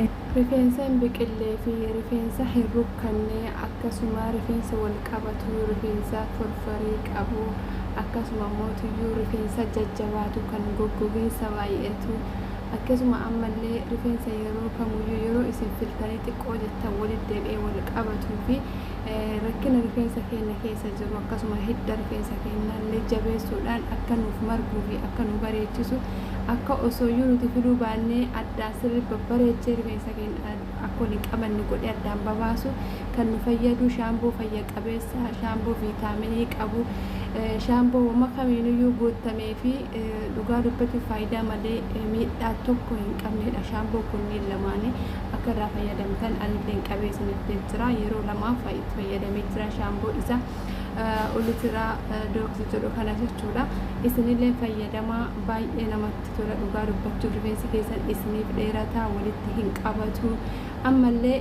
Rifeensa hin biqillee fi rifeensa hin rukkanne akkasuma rifeensa wal qabatu, rifeensa forforii qabu, akkasuma mootiyyuu rifeensa jajjabaatu kan goggogiinsa baay'atu, akkasuma ammallee rifeensa yeroo kamuyyuu yeroo isin filtanii xiqqoo jettan walitti deebi'ee wal qabatuu fi rakkina rifeensa keenya keessa jiru akkasuma hidda rifeensa keenyaallee jabeessuudhaan akka nuuf marguu fi akka nu bareechisu, akka osooyyuu nuti filuu baannee addaan sirri babbareechee rifeensa keenya akka waliin qabanne godhee addaan babaasu kan nu fayyadu, shaamboo fayya qabeessa, shaamboo viitaaminii qabu, shaamboo wama kamiiniyyuu guutamee fi dhugaa dubbachuuf faayidaa malee miidhaa tokko hin qabnedha. Shaamboo kunniin lamaanii akka irraa fayyadamtan anillee qabee isiniif jira. Yeroo lamaaf itti fayyadamee jira shaamboo isa Ultra Dox jedhu kana jechuudha. Isinillee fayyadamaa, baay'ee namatti tola. Dhugaa dubbachuuf rifeensi keessan isiniif dheerataa, walitti hin qabatu, ammallee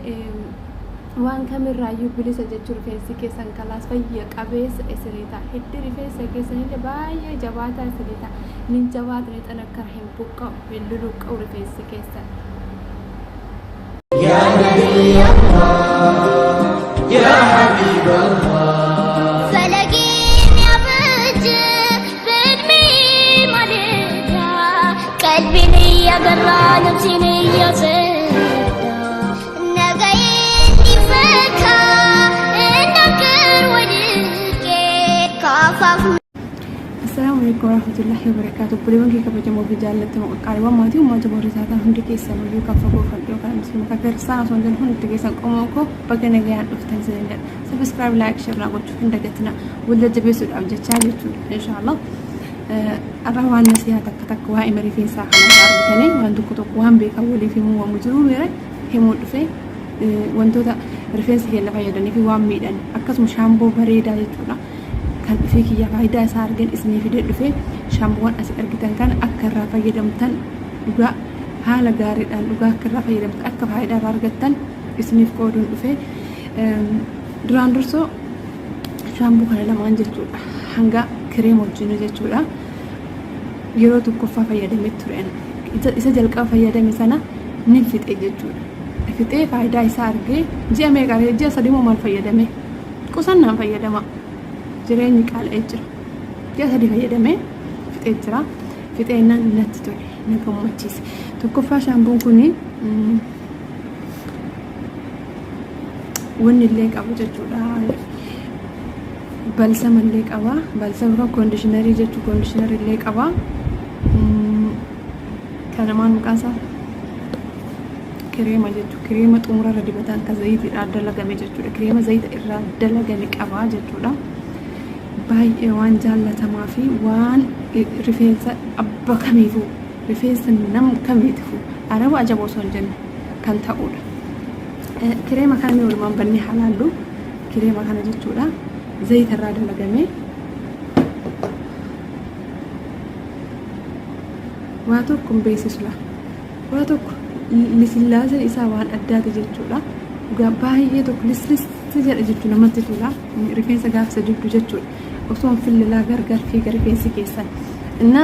waan kamirraayyuu bilisa jechuu. Rifeensi keessan kalaas fayya qabeessa isinii ta'a. Hiddi rifeensa keessanillee baay'ee jabaataa isinii ta'a. Nin jabaata, ni xanakkara, hin buqqa'u, hin luluqqa'u rifeensi keessan. يا نبي الله يا حبيب الله ፈለጌን ያበጀ በዕድሜ ማለዳ ቀልቤን እያገራ ነፍሴን እያጸዳ ነገዬ እንዲፈካ እንዳልቀር ወድቄ ከአፋፍ Assalaamu alaikum warahmatullahi wabarakaatu. Obboleewwan kee kabajamoo fi jaallatamoo, qaqqaaliiwwan maatii uummata warri taatan hundi keessan iyyuu, kan fagoo kan dhiyoo, kan musliima, kan kiristaana osoo hin jedhin hundi keessan, qomoo koo, baga nagayaan dhuftan isin jedha. Subscribe, like, share naa gochuu hin dagatina. Wal jajjabeessuudhaaf jechaa jechuudha. Inshaallah. Har'a waan nasihaa takka takka waa'ee rifeensaa kana argitanii waan tokko tokko waan beekan waliif himuu waamu jiru miira himuu dhufe, wantoota rifeensa keenya fayyadanii fi waan miidhan, akkasuma shaamboo bareedaa jechuudha. Kan dhufee kiyya faayidaa isaa argan isinii fidee dhufe. Shaamboowwan asii argitan kana akka irraa fayyadamtan, dhugaa haala gaariidhaan dhugaa akka irraa fayyadamtan, akka faayidaa irraa argattan isiniif qooduun dhufe. Duraan dursoo shaamboo kana lamaan jechuudha, hanga kireema wajjin jechuudha, yeroo tokkoffaa fayyadamee ture. Isa jalqaba fayyadame sana ni fixe jechuudha. Fixee faayidaa isaa argee ji'a meeqa, ji'a 3 moo maal fayyadame. Qusannaan fayyadama, jireenyi qaala'ee jira. Ji'a 3 fayyadamee fixee jira. Fixeennaan natti tole, na gammachiise. Tokkoffaa shaamboon kun wanni illee qabu jechuudha. Balsama illee qaba. Balsama yookaan conditioner jechuu, conditioner illee qaba. Kana maal maqaan isaa? Kireema jechuudha. Kireema xumura irra dibatan kan zayitiidhaan dalagame jechuudha. Kireema zayita irraa dalagame qaba jechuudha. Baay'ee waan jaallatamaa fi waan rifeensa abba kamiifuu, rifeensa nam kamiitifuu, araba ajaba osoo hin jenne kan ta'udha. Kireema kana mee walumaan bannee haa laallu. Kireema kana jechuudha. Zayita irraa dalagame. Waa tokko hin beeksisu laa. Waa tokko lisillaaseen isaa waan addaati jechuudha. Dhugaa baay'ee tokko lislis jedha jechuudha, namatti tola. Rifeensa gaafsa dibdu jechuudha. Osoo hin fillilaa gargar fiiga rifeensi keessan. Inna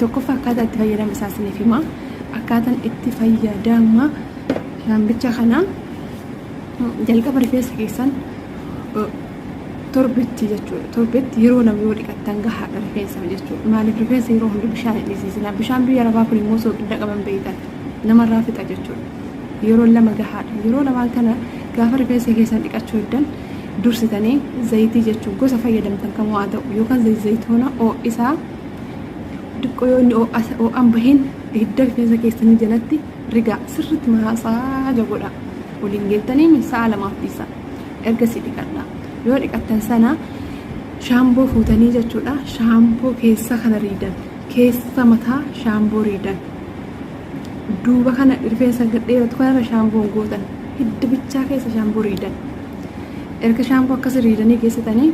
tokkoffaa akkaataa itti fayyadama isaa isiniif hima. Akkaataan itti fayyadama shaambicha kana, jalqaba rifeensa keessan torbetti jechuudha. Torbetti yeroo 2 yoo dhiqattan gahaadha rifeensa jechuudha. Maaliif? Rifeensa yeroo hunda bishaan hin dhiisisinaa. Bishaan biyya arabaa kun immoo soogidda qaban beektan namarraa fixa jechuudha. Yeroo 2 gahaadha. Yeroo lamaan kana gaafa rifeensa keessan dhiqachuu heddan, dursitanii zayitii jechuun gosa fayyadamtan kamuu haa ta'u, yookaan zayitoona isaa xiqqoo yoo inni ho'an bahin hidda rifeensa keessanii jalatti rigaa sirriitti massage godha. Waliin geettanii sa'a 2f dhiisa. Ergasii dhiqadha. Yoo dhiqattan sana shaamboo fuutanii jechuudha. Shaamboo keessa kana riidan. Keessa mataa shaamboo riidan. Duuba kana rifeensa dheeratu kanarra shaamboon gootan. Hidda bichaa keessa shaamboo riidan. Erga shaamboo akkas riidanii geessitanii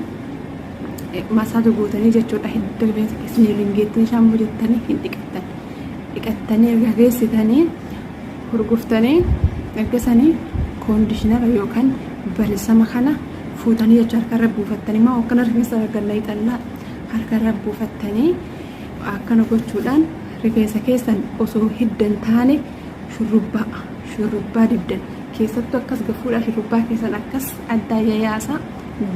massage gootanii jechuudha. Hidda rifeensa keessanii waliin geettanii shaamboo jettanii hin dhiqattan. Dhiqattanii erga geessitanii hurguftanii, erga sanii conditioner yookaan balsama kana fuutanii jecha harkarra buufattanii, maa akkana rifeensa gannayxannaa harkarra buufattanii akkana gochuudhaan rifeensa keessan osoo hiddan taane shurrubbaa Shurrubbaa dibdan. Keessattuu akkas gafuudhaa shurrubbaa keessan akkas addaa yayyaasaa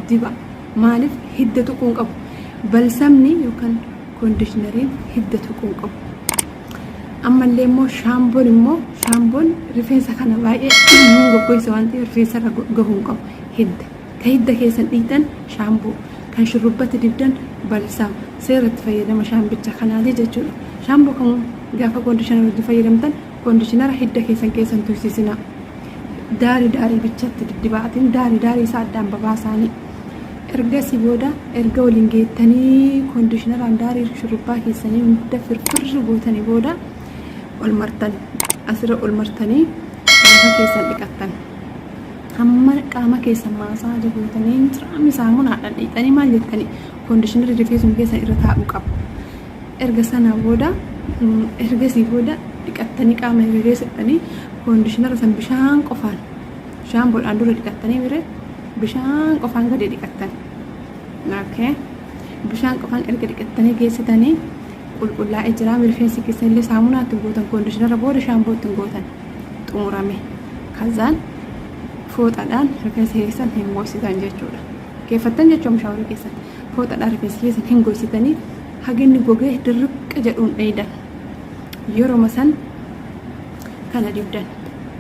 diba. Maaliif hidda tuquu hin qabu. Balsamni yookaan koondishinariin hidda tuquu hin qabu. Ammallee immoo shaamboon immoo shaamboon rifeensa kana baay'ee goggoysa waan ta'eef rifeensa irra gahuu hin qabu. Hidda. Ka hidda keessan dhiitan shaamboo. Kan shurrubbatti dibdan balsam. Seeratti fayyadama shaambicha kanaati jechuudha. Shaamboo kamuu gaafa koondishinara wajjin fayyadamtan koondishinara hidda keessan keessan tursiisinaa. Daarii daarii bichatti diddibaatiin daarii daarii isaa addaan babaasaanii. Ergasii booda erga waliin geettanii koondishinaraan daarii shurrubbaa keessanii hunda firfirri gootanii booda ol martan. Asirra ol martanii lafa keessan dhiqattan. Hamma qaama keessan maasaa gootanii tiraamii saamunaadhaan dhiqxanii maal jettanii koondishinarri rifeensuma keessan irra taa'uu qaba. Erga sanaa booda ergasii booda dhiqattanii qaama erga geessitanii koondishinara san bishaan qofaan shaamboodhaan dura dhiqattanii mire bishaan qofaan gadi dhiqattan. Okay. Bishaan qofaan erga dhiqattanii geessitanii qulqullaa'ee jira. Rifeensi keessan illee saamunaa ittiin gootan koondishinara booda shaamboo ittiin gootan xumurame. Kazaan fooxaadhaan rifeensa keessan hin goositan jechuudha. Keeffattan jechuun shaaworii keessan fooxaadhaan rifeensa keessan hin goositanii haginni gogee dirriqqa jedhuun dheeydan. Yeroo san kana dibdan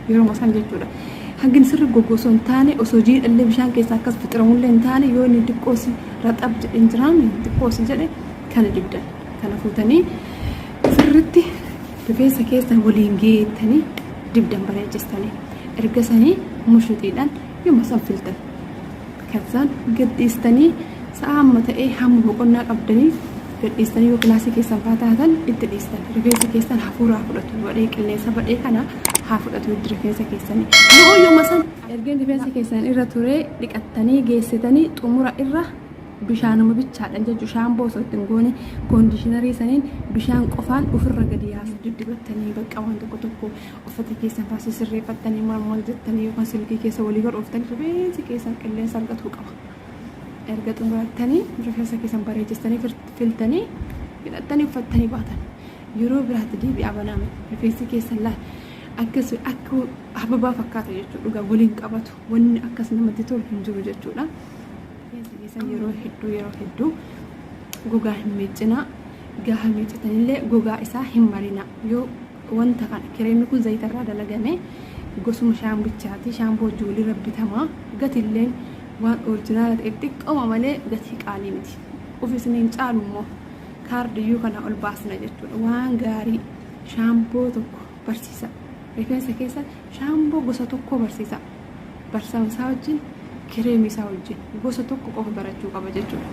yeroo san jechuudha. Hangin sirri gogu osoo hin taane osoo jiidhallee bishaan keessaa akkas fixramullee hin taane yoo inni xiqqoosi raxab jedhe hin jiraame xiqqoosi jedhe kana dibdan. Kana fuutanii sirritti rifeensa keessan waliin geettanii dibdan bareechistanii. Erga sanii mushuxiidhaan yooma san filtan. Kazzaan gadhiistanii sa'a amma ta'ee hamma boqonnaa qabdanii gadhiistanii yoo kilaasii keessan faa taatan itti dhiistan. Rifeensi keessan hafuuraa fudhatu badhee qilleensa badhee kana haa fudhatu hiddi rifeensa keessanii. Yoo yooma san ergeen rifeensa keessan irra turee dhiqattanii geessitanii xumura irra bishaanuma bichaadhaan jechuun shaamboo osoo ittiin goone koondishinarii saniin bishaan qofaan ofirra gadi yaasu diddibattanii bakka waan tokko tokko uffata keessan faa sisirreeffattanii maal maal jettanii yookaan silkii keessa walii gad ooftanii rifeensi keessan qilleensa argatuu qaba. Erga xumurattanii rifeensa keessan bareechistanii filtanii hidhattanii uffattanii baatan. Yeroo biraatti deebi'aa banaame rifeensi keessan laal akkas akka hababaa fakkaata jechuudha dhugaa waliin qabatu wanni akkas namatti tolu hin jiru jechuudha. Rifeensa keessan yeroo hedduu yeroo hedduu gogaa hin miiccinaa gaafa miiccitanillee gogaa isaa hin marinaa yoo wanta kana kireemni kun zayita irraa dalagame gosuma shaambichaati shaamboo wajjin walirra bitama gatilleen waan orijinaala ta'eef xiqqooma malee gatii qaalii miti of isiniin caalu immoo kaardiyyuu kana ol baasna jechuudha waan gaarii shaamboo tokko barsiisa rifeensa keessa shaamboo gosa tokko barsiisa barsiisa isaa wajjin kireemii isaa wajjin gosa tokko qofa barachuu qaba jechuudha.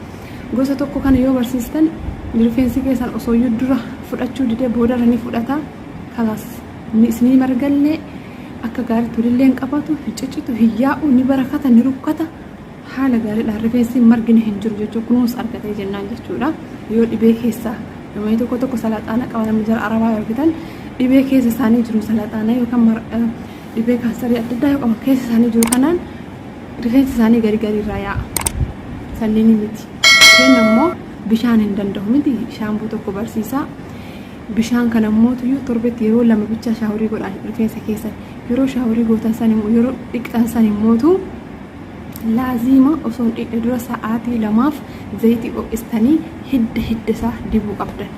Gosa tokko kana yoo barsiistan rifeensi keessan osoo iyyuu dura fudhachuu didee boodarra ni fudhata. Kalaas isinii margallee akka gaariitti walillee hin qabatu, hin ciccitu, hin yaa'u, ni barakata, ni rukkata. Haala gaariidhaan rifeensi margini hin jiru jechuudha. Kunuunsa argatee jennaan jechuudha. Yoo dhibee keessaa namoonni tokko tokko salaxaana qaban namni jara arabaa yoo argitan dhibee keessa isaanii jiru salaxaana yookaan dhibee kaansarii adda addaa yoo qaban keessa isaanii jiru kanaan rifeensi isaanii gari gari irraa yaa'a. Sanniin miti. Isheen ammoo bishaan hin danda'u miti shaamboo tokko barsiisaa. Bishaan kana immoo tuyyuu torbetti yeroo lama bichaa shaaworii godhaa rifeensa keessan. Yeroo shaaworii gootan san immoo yeroo dhiqxan san immootu laaziima osoo hin dhiqne dura sa'aatii lamaaf zayitii ho'istanii hidda hidda isaa dibuu qabdan.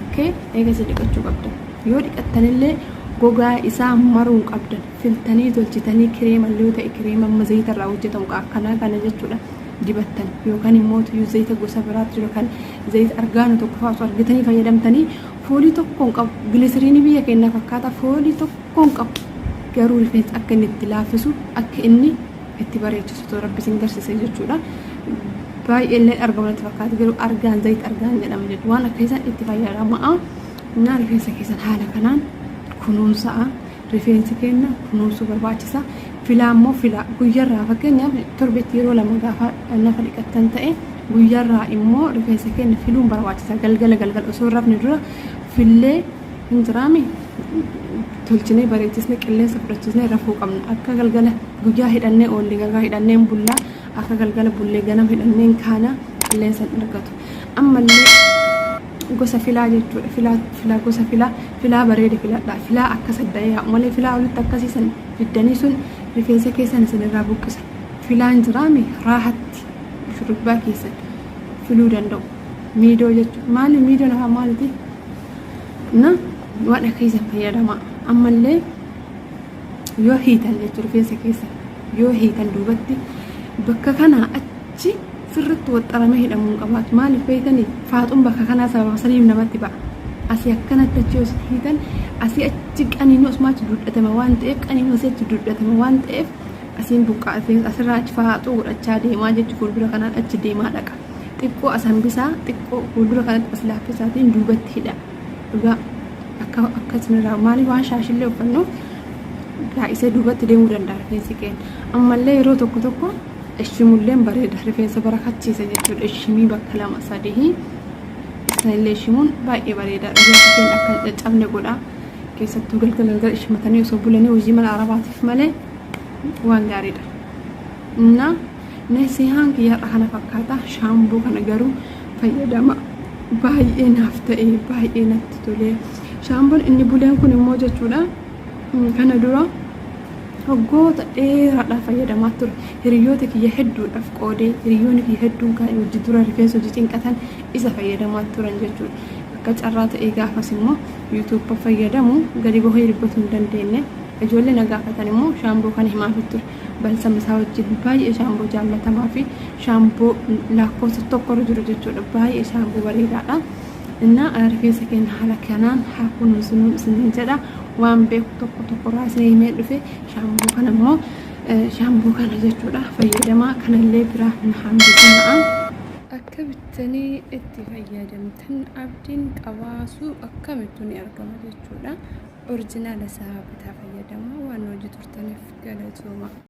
Okay? Eegasii dhiqachuu qabdan. Yoo dhiqattanillee gogaa isaa maruu hin qabdan. Filtanii tolchitanii kireema illee yoo ta'e kireema amma zayita irraa hojjetamu akkanaa kana jechuudha dibattan yookaan immoo tuyyuu zayita gosa biraatu jira kan zayita argaanu tokko fa'aa osoo argitanii fayyadamtanii foolii tokko hin qabu. Gilisiriinii biyya keenyaa fakkaata foolii tokko hin qabu. Garuu rifeensa akka inni itti laaffisu akka inni itti bareechisu otoo rabbi isin garsiise jechuudha. Baay'ee illee argamu natti fakkaata garuu argaan zayita argaan jedhama jechuudha. Waan akka isaan itti fayyadamaa naa rifeensa keessan haala kanaan kunuunsa'a. Rifeensi keenya kunuunsuu barbaachisa. Filaa immoo filaa guyyarraa fakkeenyaaf torbetti yeroo lama gaafa nafa dhiqattan ta'e guyyarraa immoo rifeensa keenya filuun barbaachisa. Galgala galgala osoo hin rafne dura fillee hin jiraami tolchinee bareechisnee qilleensa fudhachiisnee rafuu qabna. Akka galgala guyyaa hidhannee oolle galgala hidhannee hin bullaa akka galgala bullee ganama hidhannee hin kaana qilleensa hin argatu. Ammallee Gosa filaa jechuudha. Filaa filaa gosa filaa filaa bareeda filadhaa. Filaa akka sadda'ee yaa'u malee filaa walitti akkasiisan fiddanii sun rifeensa keessan isinirraa buqqisa. Filaan jiraame raahatti shurrubbaa keessan filuu danda'u. Miidoo jechuudha. Maali miidoon afaan maaliti? Na waan akkasiisan fayyadamaa. Ammallee yoo hiitan jechuudha rifeensa keessan yoo hiitan duubatti bakka kanaa achi sirritti waxxaramee hidhamuu hin qabaatu. Maaliif beektanii faaxuun bakka kanaa sababa saniif namatti ba'a. Asii akkanatti achi yoo isin hiitan asii achi qaniinuu asumaa achi dudhatama waan ta'eef qaniinuu asii achi dudhatama waan ta'eef asiin buqqaa asirraa achi faaxuu godhachaa deemaa jechuun fuuldura kanaan achi deemaa dhaqa. Xiqqoo as hambisaa xiqqoo fuuldura kanatti as laaffisaatiin duubatti hidha. Dhugaa akka akka isinirraa maaliif waan shaashillee uffannuuf baay'isee duubatti deemuu danda'a rifeensi keenya. Ammallee yeroo tokko tokko ishimulleen bareeda rifeensa barakachiisa jechuudha. Ishimii bakka lama sadii isanillee ishimuun baay'ee bareeda. Rifeensi keenya akka hin caccabne godha. Keessattuu galgala galgala ishimatanii osoo bulanii hojii mana arabaatiif malee waan gaariidha. Na nasihaan kiyya har'a kana fakkaata. Shaamboo kana garuu fayyadama baay'ee naaf ta'e baay'ee natti tole. Shaamboon inni buleen kun immoo jechuudha kana dura waggoota dheeraadhaaf fayyadamaa ture. Hiriyoota kiyya hedduudhaaf qoodee hiriyoonni kiyya hedduun kan hojii dura rifeensa hojii cinqatan isa fayyadamaa turan jechuudha. Akka carraa ta'ee gaafas immoo yuutuuba fayyadamu gadi bahee dubbatu hin dandeenye. Ijoollee na gaafatan immoo shaamboo kana himaafii ture. Balsama isaa wajjin baay'ee shaamboo jaallatamaa fi shaamboo lakkoofsa tokkorra jiru jechuudha. Baay'ee shaamboo bareedaadha. Innaa rifeensa keenya haala kanaan haa kunuunsinuun isiniin jedha. Waan beeku tokko tokkorraa isin himee dhufe shaamboo kana immoo shaamboo kana jechuudha fayyadamaa kanallee biraa hin hambisinaa. Akka bittanii itti fayyadamtan abdiin qabaa suuqa kamittuu ni argama jechuudha. Orjinaala isaa bitaa fayyadamaa waan hojii turtaniif galatooma.